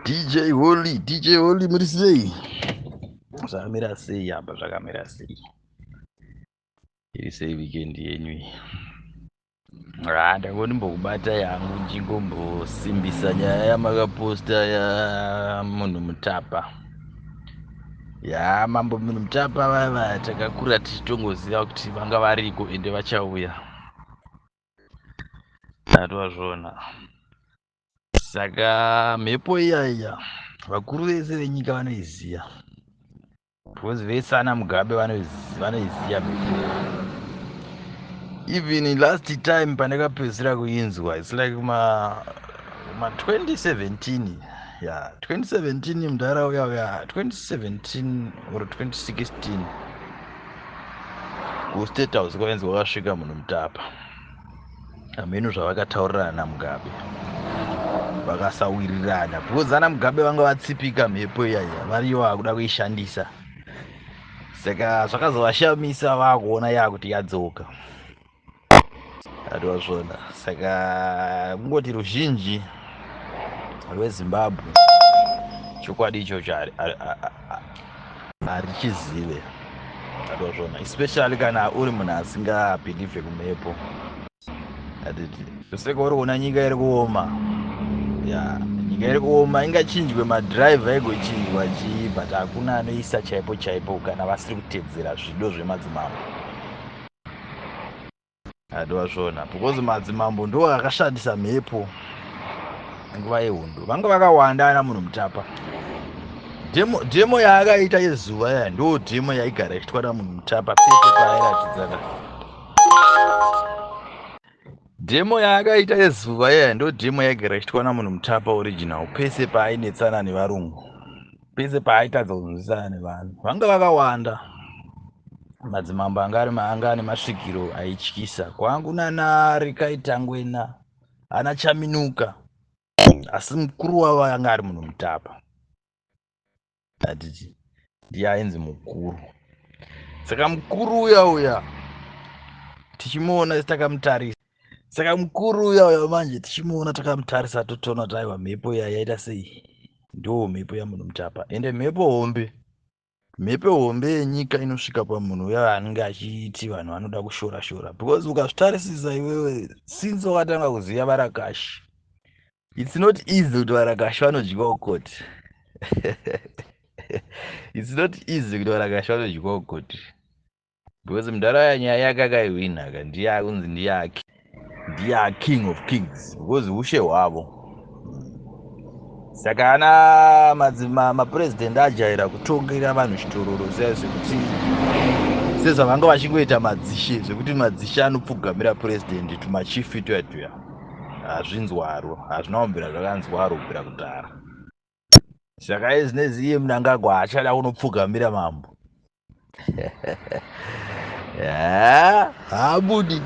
DJ Holy, DJ Holy muri sei? Zvakamira sei apa zvakamira sei? Iri sei weekend yenyu iyi? Ah, ndangonimbokubata yangu ndingombosimbisa nyaya yamakaposta yamunhu mutapa. Ya mambo munhu mutapa vava takakura tichitongoziva kuti vanga variko ende vachauya. Tatwazvona. Saka mhepo iya iya vakuru vese venyika vanoiziva because vese ana Mugabe vanoiziva mhepo. Even last time pandakapedzisira kuinzwa it's like ma 2017, yeah, 2017 mudhara uya uya, 2017 or 2016, kuState House kwainzi kwakasvika munhu mutapa. Hameno zvavakataurirana naMugabe, vakasawirirana because ana Mugabe vanga vatsipika mhepo iyaiya, variyo vakuda kuishandisa. Saka zvakazovashamisa vakuona yakuti yadzoka, atiwazvona. Saka kungoti ruzhinji rweZimbabwe chokwadi ichocho harichizive, atiwazvona, especially kana uri munhu asingabhilivhe kumhepo. Atiti seka uri kuona nyika iri kuoma ya, nyika iri kuoma, ingachinjwe madhiraivha, igochinjwa chii, but hakuna anoisa chaipo chaipo kana vasiri kutedzera zvido zvemadzimambo, atiwazvona, because madzimambo ndo akashandisa mhepo nguva yehondo. Vanga vakawanda ana munhu mutapa. Demo yaakaita yezuva ya ndo demo yaigara ichitwa namunhu mutapa pese paairatidzana. Demo yaakaita yezuva iya ndo demo yaigara ichitwa namunhu mutapa original pese paainetsana nevarungu, pese paaitadza kunzwisana nevanhu. Vanga vakawanda madzimambo anga ari anga ane masvikiro aityisa kwangu nana Rikaitangwena, ana Chaminuka, asi mukuru wavo anga ari munhu mutapa. Hatiti ndiye ainzi mukuru. Saka mukuru uya uya tichimuona takamutarisa, saka mukuru uya uya manje tichimuona takamutarisa, totoona kuti aiwa, mhepo iya yaita sei, ndo mhepo yamunhu mutapa. Ende mhepo hombe, mhepo hombe yenyika inosvika pamunhu uya anenge achiti vanhu vanoda kushora shora, because ukazvitarisisa iwewe since wakatanga kuziva varakashi, it's not easy kuti varakashi vanodyiwa kukoti. It's not easy kuti varakashi vanodyiwa kukoti, because mudhara nyaya yake akaihwina ka, ndiye akunzi ndiye king of kings because ushe hwavo. Saka ana mapurezidendi ajaira kutongera vanhu chitororo ziya, zvekuti sezvavanga vachingoita madzishe, zvekuti madzishe anopfugamira purezidendi, tumachifi tuya tuya hazvinzwaro, hazvina kumbira zvakanzwaro kubvira kudhara. Saka izvinezvi iye Mnangagwa achada kunopfugamira mambo, haabudi.